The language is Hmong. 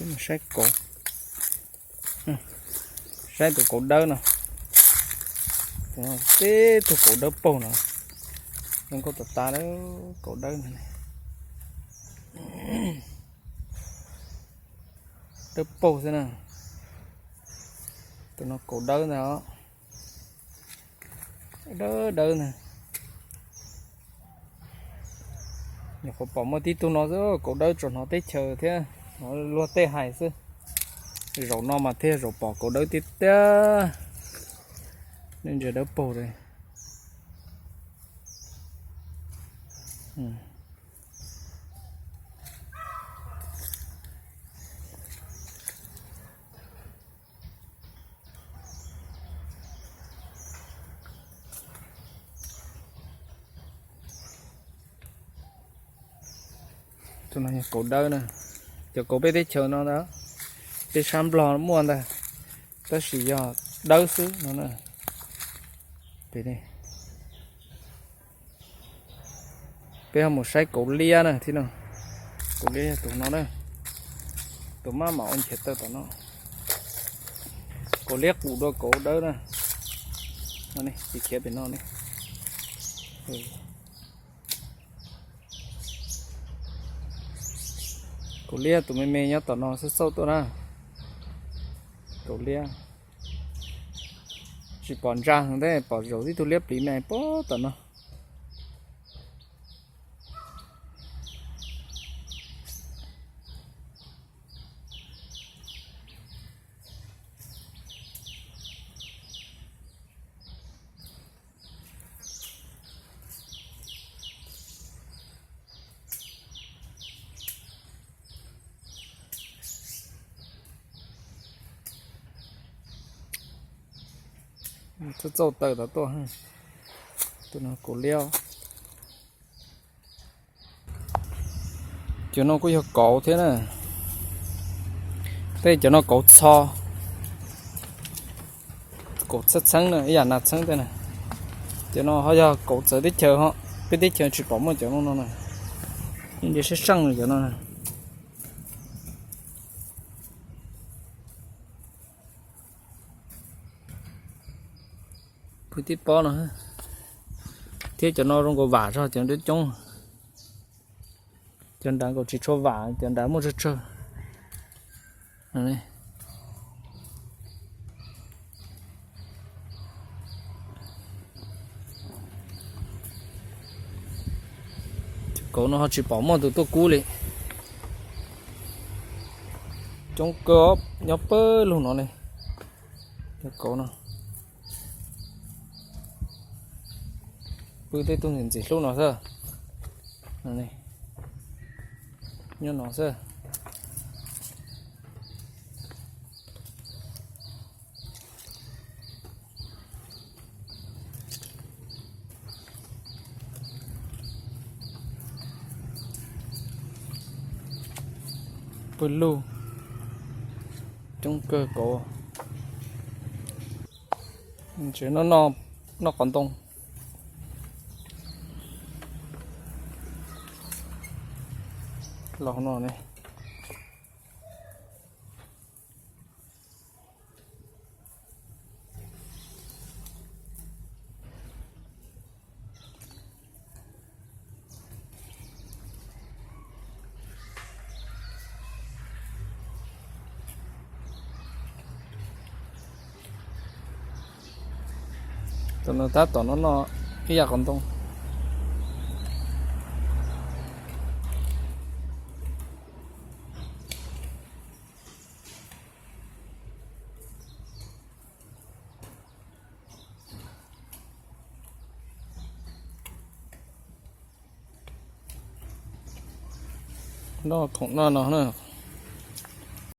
Saib kauv, saib tus kauv dawb no, tib tug kauv dawb paug no, zoo nkauj tas tas, kauv dawb no, dawb paug xwb na. Tus no kauv dawb ntag, dawb dawb ntag. Nyuam qhuav pom muaj tib tug no xwb, kauv dawb tsuas hnov teb chaws thiab hnov luag tej hais xwb. Zaum no mas thiaj zaum pom kauv dawb tiag tiag. Nej ntsia dawb paug li. Tus no yog kauv dawb na. Cov kauv peb teb chaws no ntag, peb sab Nplog muaj ntag, tab sis yog dawb xwb no na. Peb ho mus saib kauv liab na thiab no. Kauv liab yog tus no na, tus maj mam ua nchiav taw tom no. Kauv liab qus dua kauv dawb na. Tsis khiav pem no ne. Kauv liab tus me me nyob tom no xauj xauj tuaj na. Kauv liab tsis pom ntsa heev thiab, pom zaum tib tug liab pliv me puag tom no. Txauj txauj taw tod tuaj. Tus no kauv liab. Cov no kuj yog kauv thiab na. Tej cov no kauv txho, kauv txheeb txheeb na, ib yam nas txheeb tej na. Cov no ho yog kauv txawv teb chaws ho, peb teb chaws tsis pom muaj cov no no na. Yeej ntsia sab seej cov no na. Pw tib pob no thiab, cov no zoo nkaus vam zog cov nrab coob. Cov nrad nkaus tsis tshua vam, cov nrad muaj tsawg tsawg. Cov kauv no ho tsis pom muaj tus tuaj kub li. Coob kawg, nyob pawg lug no li. Cov kauv no pw tej tug ntxim ntxim hlub no xwb. Nyob no xwb. Pw lug, coob kawg kauv. Tseem noj qos ntoo los no ne. Tus no tab tom noj noj ib yam qos ntoo. Noj khoom noj no na.